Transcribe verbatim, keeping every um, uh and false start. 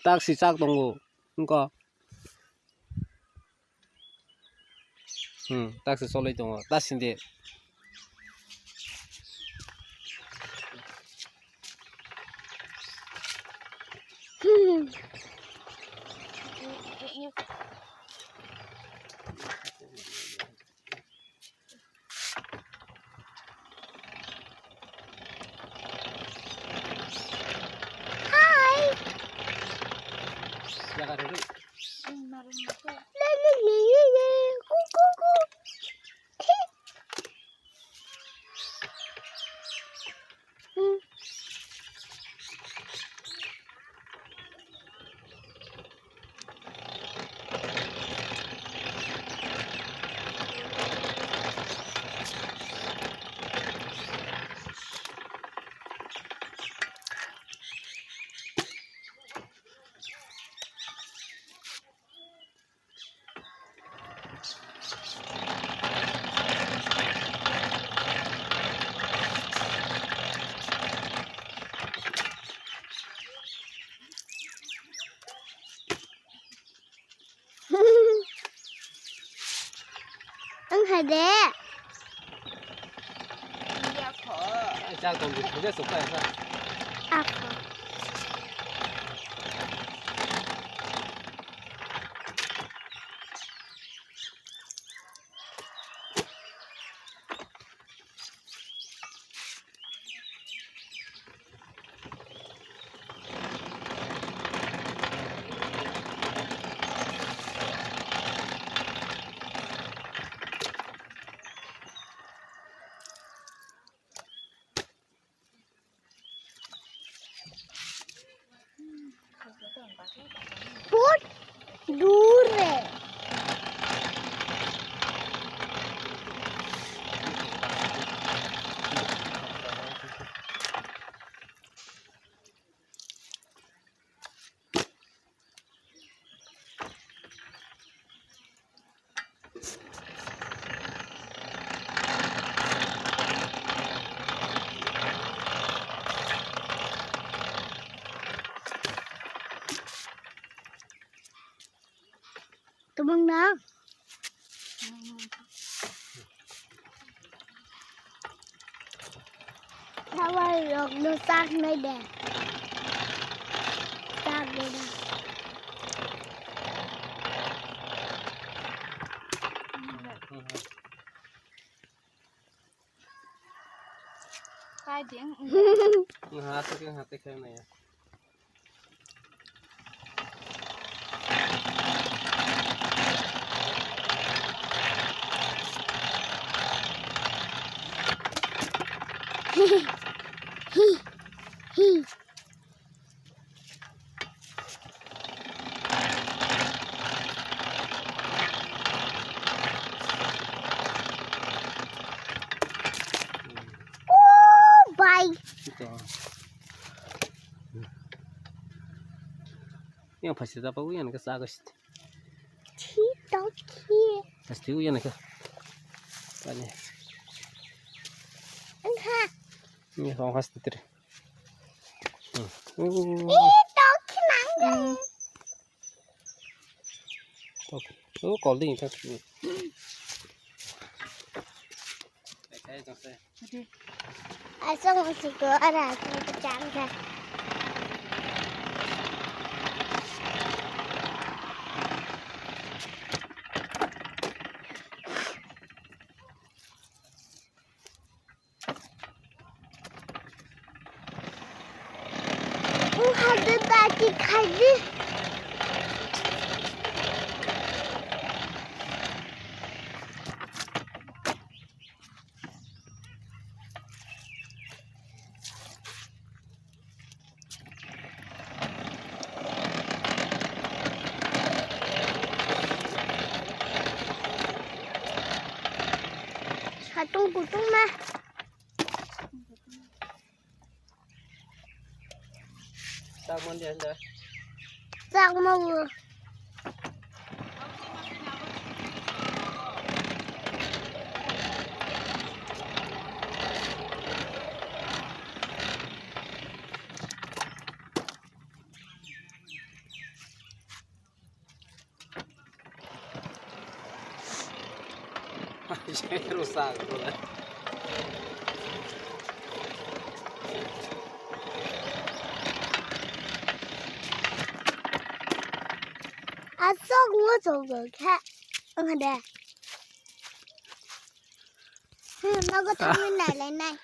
Taksi chak tongo. Wngkha. Hmm, taksi cholwi tongo. Ta sindi. Hi. Le, le, le, le, le. Ku, ku, ku. Wng hai de. Chak tong di, thok ya, sok ya, sa. Ako. Put dure. Tumang na. Tawar rok no chak nai de. Chak de na. Kai ding. Nga ha se ke ha te khai na ya. Oh, bye. Yang phaisa da pa yang ka sa ka sit. Thi to khi. Asti u yang ka. Ani. Engkha. Ni song has titri. Hmm. Ih, to khi nang. Hmm. To. Oh, kol ding ka. Aswk musugo oro aswk kwchang kha. Wngkha de dati khaidi. Satung kutung ma. Chak mandi handa. Chak mau. Rusak. Asok ngochok khe. Ang de. Hmm, nogo thangwi nai lai nai.